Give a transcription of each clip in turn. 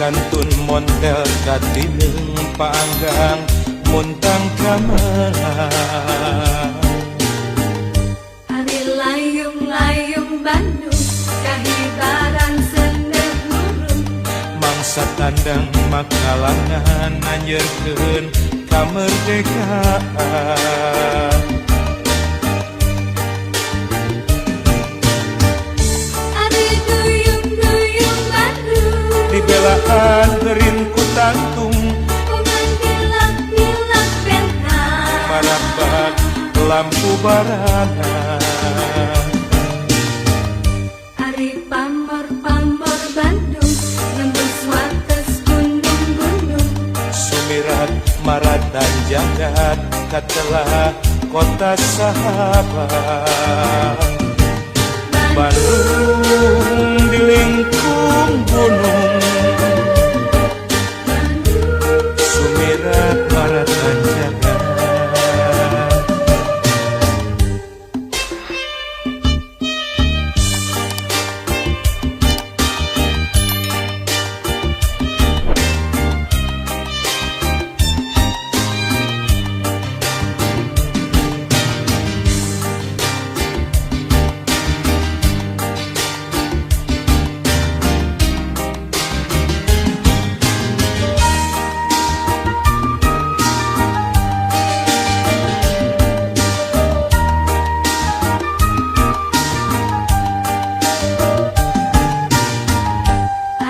Kantun montel katineng paanggang muntang kamelang. Ari layung-layung Bandung kahibaran sendeh hurung. Mangsa tandang makalangan nanjerkeun kamerdekaan. Ari duyung-duyung Bandung Dibelaan geurin ku tangtung. Kuman dilak-dilak bentang. Marabak lampu barana. Ari pamor-pamor Bandung nembus wates gunung-gunung. Sumirat maratan jagat katelah kota sahabat. Bandung di lingkung gunung. Sumirat maratan jagat.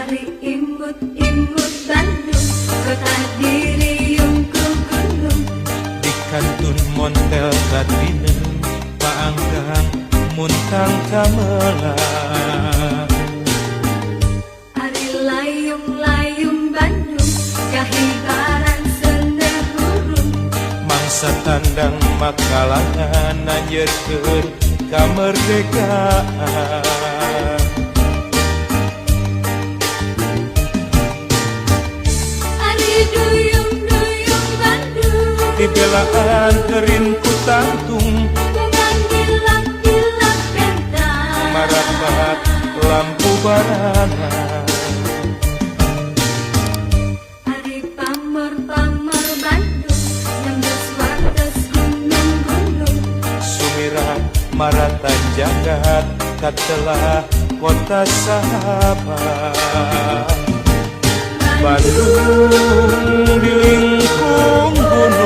Ari imut-imut Bandung kota diriung ku gunung. Di kantun montel katineng paanggang muntang kamelang. Ari layung-layung Bandung kahibaran sendeh hurung. Mangsa tandang makalangan nanjerkeun kamerdekaan. Ari duyung-duyung Bandung Dibelaan geurin ku tangtung. Kuman dilak-dilak bentang. Marabak lampu barana. Ari pamor-pamor Bandung nembus wates gunung-gunung. Sumirat maratan jagat katelah kota sahabat. Bandung di lingkung gunung.